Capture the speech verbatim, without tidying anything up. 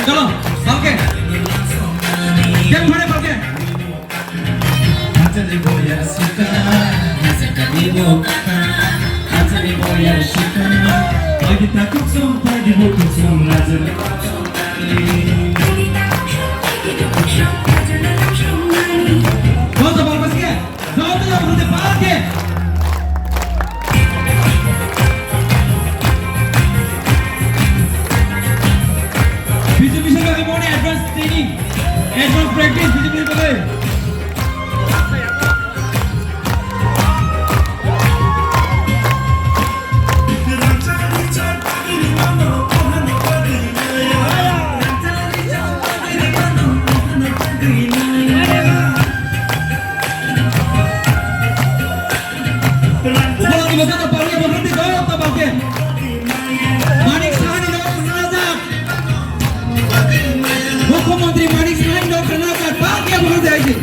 Chalo, balke. Dem phare balke. Atani boya sika, asakani mo kata. Atani boya sika, agi takuk song, pagi butuk song, raja. Kau tak apa sih? Kau tak apa sih? Bisu bisu lagi mau ni advance training, advance practice bisu bisu lagi. Upalagi bosano paglia bosonti do ta bagke. Manik Sahani no khwnajak. Mukhyamantri Manik Sahani no khwnajak. Paglia bosonti aisi.